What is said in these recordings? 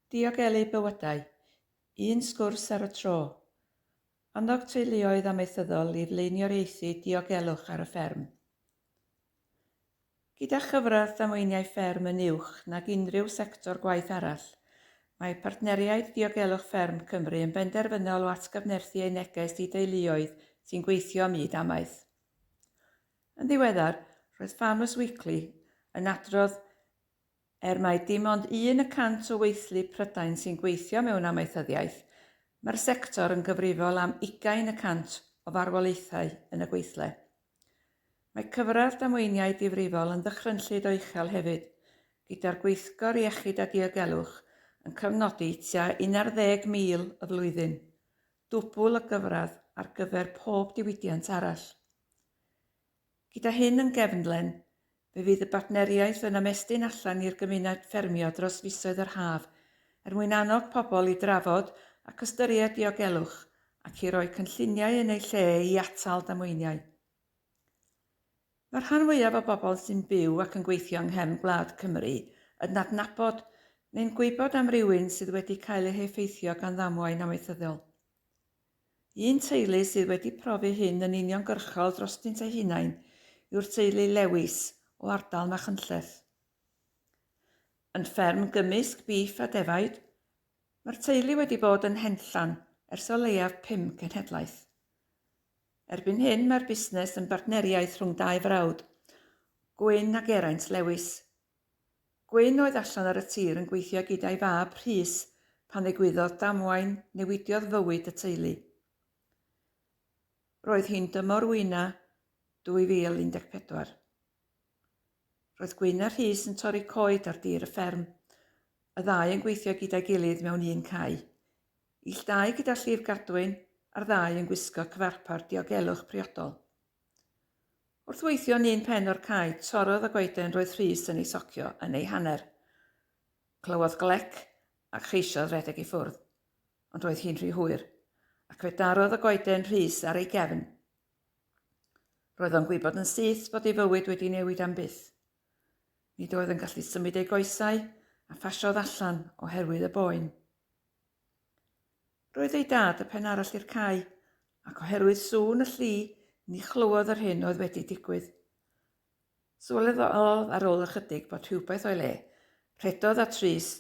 Diogelu bywydau, un sgwrs ar y tro. Annog teuluoedd amaethyddol i flaenoriaethu diogelwch ar y fferm. Gyda chyfradd damweiniau fferm yn uwch nag unrhyw sector gwaith arall, mae Partneriaid Diogelwch Fferm Cymru yn benderfynol o atgyfnerthu eu neges i deuluoedd sy'n gweithio ym myd amaeth. Yn ddiweddar, roedd Farmers Weekly yn adrodd Er mai dim ond 1% o weithlu Prydain sy'n gweithio mewn amaethyddiaeth, mae'r sector yn gyfrifol am ugain y cant o farwolaethau yn y gweithle. Mae cyfradd damweiniau difrifol yn ddychrynllyd o uchel hefyd, gyda'r Gweithgor Iechyd a Diogelwch yn cofnodi tua 11,000 y flwyddyn, dwbl y gyfradd ar gyfer pob diwydiant arall. Gyda hyn yn gefnlen, fe fydd y bartneriaeth yn ymestyn allan i'r gymuned ffermio dros fisoedd yr haf er mwyn annog pobl i drafod ac ystyried diogelwch ac i roi cynlluniau yn eu lle i atal damweiniau. Mae'r rhan fwyaf o bobl sy'n byw ac yn gweithio yng nghefn gwlad Cymru yn adnabod neu'n gwybod am rywun sydd wedi cael eu heffeithio gan ddamwain amaethyddol. Un teulu sydd wedi profi hyn yn uniongyrchol drostynt eu hunain yw'r teulu Lewis o ardal Machynlleth. Yn fferm gymysg bîff a defaid, mae'r teulu wedi bod yn Henllan ers o leiaf pum cenhedlaeth. Erbyn hyn mae'r busnes yn bartneriaeth rhwng dau frawd, Gwyn a Geraint Lewis. Gwyn oedd allan ar y tir yn gweithio gyda'i fab, Rhys, pan ddigwyddodd damwain newidiodd fywyd y teulu. Roedd hi'n dymor wyna 2014. Roedd Gwyn a Rhys yn torri coed ar dir y fferm, y ddau yn gweithio gyda'i gilydd mewn un cae. Ill dau gyda llif gadwyn a'r ddau yn gwisgo cyfarpar diogelwch priodol. Wrth weithio yn un pen o'r cae, torrodd y goeden roedd Rhys yn ei socio yn ei hanner. Clywodd glec a cheisiodd redeg i ffwrdd, ond roedd hi'n rhy hwyr, ac fe darodd y goeden Rhys ar ei gefn. Roedd o'n gwybod yn syth bod ei fywyd wedi newid am byth. Nid oedd yn gallu symud ei goesau a phasiodd allan oherwydd y boen. Roedd ei dad y pen arall i'r cae, ac oherwydd sŵn y lli, ni chlywodd yr hyn oedd wedi digwydd. Sylweddolodd ar ôl ychydig bod rhywbeth o'i le. Rhedodd at Rhys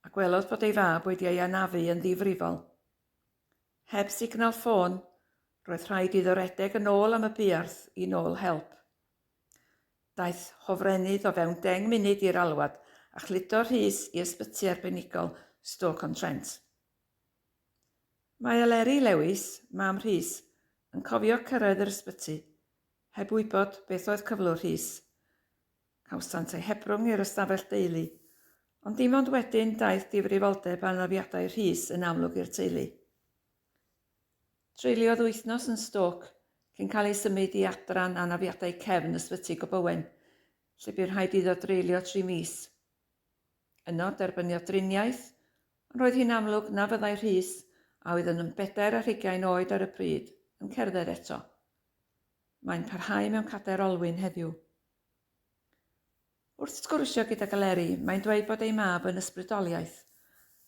a gwelodd bod ei fab wedi ei anafu yn ddifrifol. Heb signal ffôn, roedd rhaid iddo redeg yn ôl am y buarth i nôl help. Daeth hofrennydd o fewn deng munud i'r alwad a chludo Rhys i ysbyty arbenigol Stoke-on-Trent. Mae Eleri Lewis, mam Rhys, yn cofio cyrraedd yr ysbyty, heb wybod beth oedd cyflwr Rhys. Cawsant eu hebrwng i'r ystafell deulu, ond dim ond wedyn daeth difrifoldeb anafiadau Rhys yn amlwg i'r teulu. Treuliodd wythnos yn Stoke cyn cael ei symud i adran anafiadau cefn Ysbyty Gobowen, lle bu rhaid iddo dreulio tri mis. Yno, derbyniodd driniaeth, ond roedd hi'n amlwg na fyddai Rhys, a oedd yn bedair ar hugain oed ar y pryd, yn cerdded eto. Mae'n parhau mewn cadair olwyn heddiw. Wrth sgwrsio gydag Eleri, mae'n dweud bod ei mab yn ysbrydoliaeth,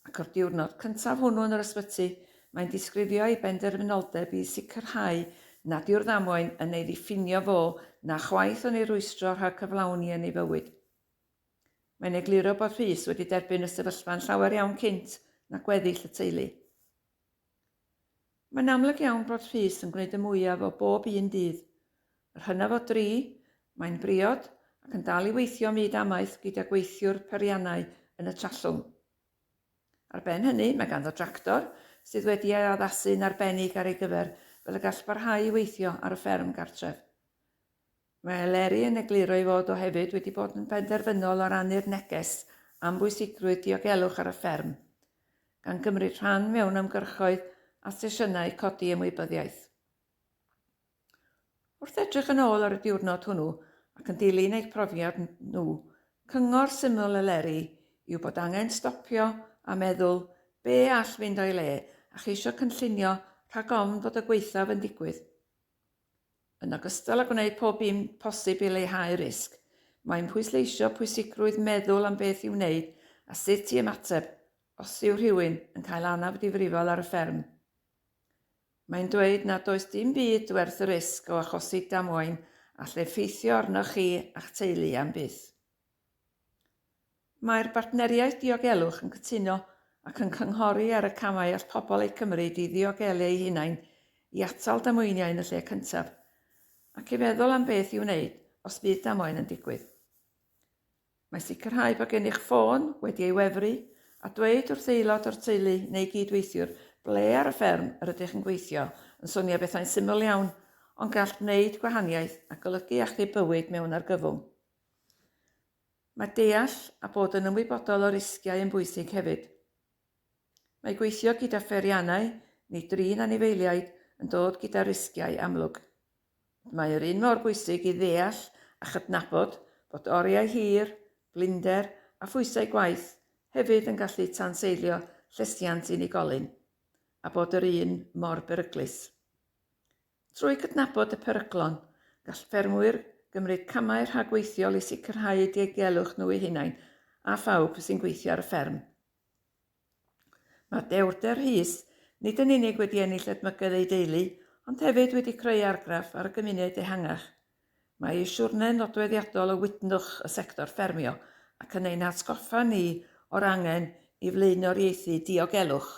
ac o'r diwrnod cyntaf hwnnw yn yr ysbyty, mae'n disgrifio ei benderfynoldeb i sicrhau nad yw'r ddamwain yn ei ddiffinio fo na chwaith yn ei rwystro rhag cyflawni yn ei fywyd. Mae'n egluro bod Rhys wedi derbyn y sefyllfa'n llawer iawn cynt na gweddill y teulu. Mae'n amlwg iawn bod Rhys yn gwneud y mwyaf o bob un dydd. Yr hynaf o dri, mae'n briod ac yn dal i weithio myd amaeth gyda gweithiwr peiriannau yn y Trallwng. Ar ben hynny, mae ganddo dractor sydd wedi ei addasu'n arbennig ar ei gyfer fel y gall barhau i weithio ar y fferm gartref. Mae Eleri yn egluro ei fod o hefyd wedi bod yn benderfynol o rannu'r neges am bwysigrwydd diogelwch ar y fferm, gan gymryd rhan mewn ymgyrchoedd a sesiynau codi ymwybyddiaeth. Wrth edrych yn ôl ar y diwrnod hwnnw ac yn dilyn eu profiad nhw, cyngor syml Eleri yw bod angen stopio a meddwl be all fynd o'i le a cheisio cynllunio rhag ofn fod y gwaethaf yn digwydd. Yn ogystal â gwneud pob un posib i leihau risg, mae'n pwysleisio pwysigrwydd meddwl am beth i'w wneud a sut i ymateb os yw rhywun yn cael anaf difrifol ar y fferm. Mae'n dweud nad oes dim byd werth y risg o achosi damwain all effeithio arnoch chi a'ch teulu am byth. Mae'r Bartneriaeth Diogelwch yn cytuno ac yn cynghori ar y camau all pobl eu cymryd i ddiogelu eu hunain i atal damweiniau yn y lle cyntaf, ac i feddwl am beth i'w wneud os bydd damwain yn digwydd. Mae sicrhau bod gennych ffôn wedi ei wefru a dweud wrth aelod o'r teulu neu gyd-weithiwr ble ar y fferm yr ydych yn gweithio yn swnio bethau'n syml iawn, ond gall wneud gwahaniaeth a golygu achub bywyd mewn argyfwng. Mae deall a bod yn ymwybodol o risgiau yn bwysig hefyd. Mae gweithio gyda pheiriannau neu drin anifeiliaid yn dod gyda risgiau amlwg. Mae yr un mor bwysig i ddeall a chydnabod bod oriau hir, blinder a phwysau gwaith hefyd yn gallu tanseilio llesiant unigolyn, a bod yr un mor beryglus. Trwy gydnabod y peryglon, gall ffermwyr gymryd camau rhagweithiol i sicrhau eu diogelwch nhw eu hunain a phawb sy'n gweithio ar y fferm. Mae dewrder Rhys nid yn unig wedi ennill edmygedd ei deulu, ond hefyd wedi creu argraff ar y gymuned ehangach. Mae ei siwrne nodweddiadol o wydnwch y sector ffermio ac yn ein hatgoffa ni o'r angen i flaenoriaethu diogelwch.